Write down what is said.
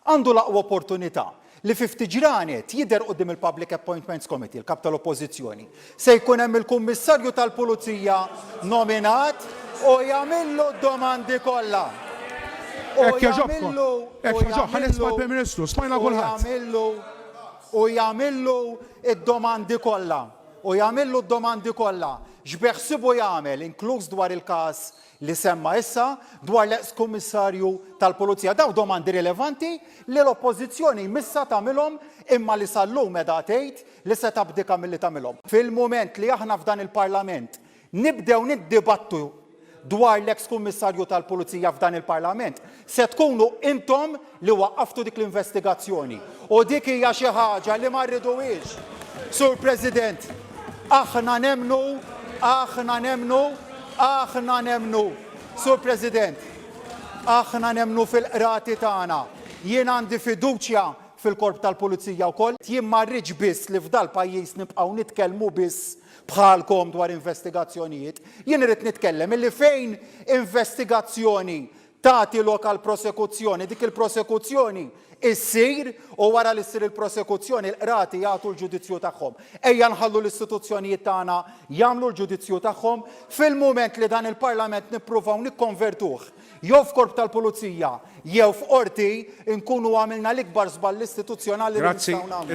Għandu l-aqwa opportunità li fi ftit ġranet jidher quddiem il-Public Appointments Committee, il-Kap tal-Oppożizzjoni. Se jkun hemm il-Kummissarju tal-Pulizija nominat u jagħmillu d-domandi kollha. U Hekk jogħġobkom. jagħmillu u Hekk jogħġob, ħa nisma' jagħmillu l-Prim Ministru, smajna u kulħadd. jagħmillu u jagħmillu d-domandi kollha. U jagħmillu d-domandi kollha. X'beħsibu jagħmel, inkluż dwar il-każ li semma issa dwar l-eks Kummissarju tal-Pulizija. Dawn domandi rilevanti li l-Oppożizzjoni jmissha tagħmilhom imma li sal-lum qiegħda tgħid li se tabdika milli tagħmilhom. Fil-mument li aħna f'dan il-Parlament nibdew niddibattu dwar l-eks Kummissarju tal-Pulizija f'dan il-Parlament, se tkunu intom li waqqaftu dik l-investigazzjoni. U dik hija xi ħaġa li ma rriduhiex. Sur President, aħna nemmnu, aħna nemmnu, aħna nemmnu, Sur President, aħna nemmnu fil-qrati tagħna. Jien għandi fiduċja fil-Korp tal-Pulizija wkoll. Jien ma rridx biss li f'dal-pajjiż nibqgħu nitkellmu biss bħalkom dwar investigazzjonijiet. Jien irrid nitkellem illi fejn investigazzjoni tagħti lok għal prosekuzzjoni, dik il-prosekuzzjoni issir u wara li ssir il-prosekuzzjoni l-qrati jagħtu l-ġudizzju tagħhom. Ejja nħallu l-istituzzjonijiet tagħna jagħmlu l-ġudizzju tagħhom fil-mument li dan il-Parlament nippruvaw nikkonvertuh jew f'korp tal-pulizija jew f'qorti nkunu għamilna l-ikbar żball istituzzjonali li Grazzi. nistgħu nagħmlu.